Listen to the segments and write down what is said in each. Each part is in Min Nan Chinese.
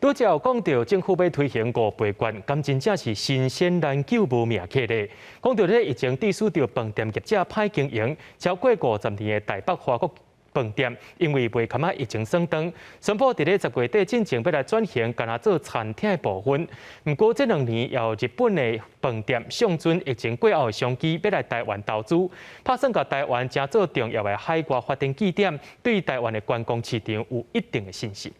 拄才有講到政府欲推行五倍券，敢真正是神仙難救無命客咧？講到這疫情致使著飯店業者歹經營，超過50年的台北華國飯店，因為袂堪疫情算當，宣布佇咧10月底進前欲來轉型，干焦做餐廳的部分。毋過這兩年，有日本的飯店相準疫情過後的商機，欲來台灣投資，拍算共台灣成做重要的海外發展據點，對台灣的觀光市場有一定的信心。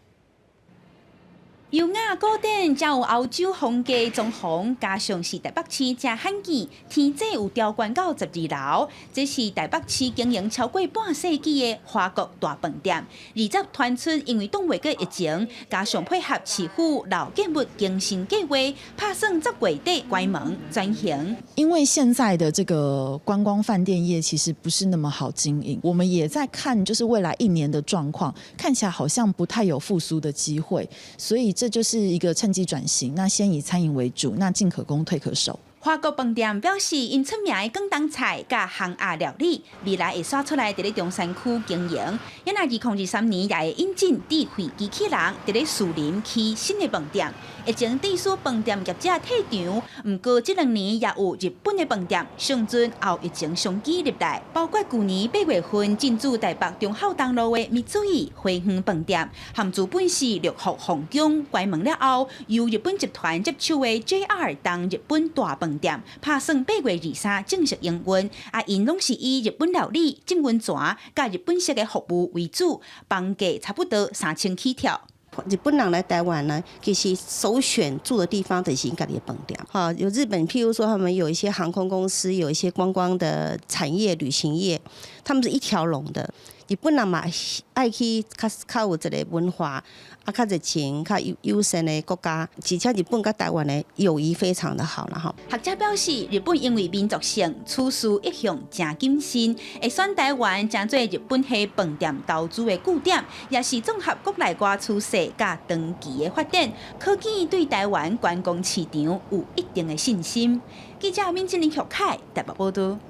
優雅古典，才有歐洲風格裝潢，加上是台北市誠罕見，天井有調懸到12樓。這是台北市經營超過半世紀的華國大飯店。二十傳出因為擋袂過疫情，加上配合市府老建物更新計劃，拍算10月底關門轉型。因為現在的這個觀光飯店業其實不是那麼好經營，我們也在看，就是未來一年的狀況，看起來好像不太有復甦的機會，所以這就是一個趁機轉型，那先以餐飲為主，那進可攻退可守。華國飯店表示，𪜶出名的廣東菜佮烘鴨料理，未來會徙出來佇咧中山區經營。𪜶2023年也會引進智慧機器人，佇咧士林起新的飯店。疫情致使飯店業者退場，毋過這兩年也有日本的飯店相準後疫情商機入來，包括舊年8月份進駐台北忠孝東路的 Mitsui 花園飯店，含資本是六福鳳宮關門了後，由日本集團接手的 JR 東日本大飯店，拍算8月23正式營運。啊，𪜶攏是以日本料理、浸溫泉佮日本式的服務為主，房價差不多3000起跳。日本人來台灣呢，其實首選住的地方就是家己的飯店。哈，有日本，譬如說他們有一些航空公司，有一些觀光的產業、旅行業，他們是一條龍的。日本人嘛愛去較較有一个文化，啊較熱情、較友友善的國家，而且日本佮台灣的友誼非常的好啦吼。學者表示，日本因為民族性處事一向誠謹慎，會選台灣成做日本系飯店投資的據點，也是綜合國內外趨勢佮長期的發展，可見對台灣觀光市場有一定的信心。記者閔靜林、許凱台北報道。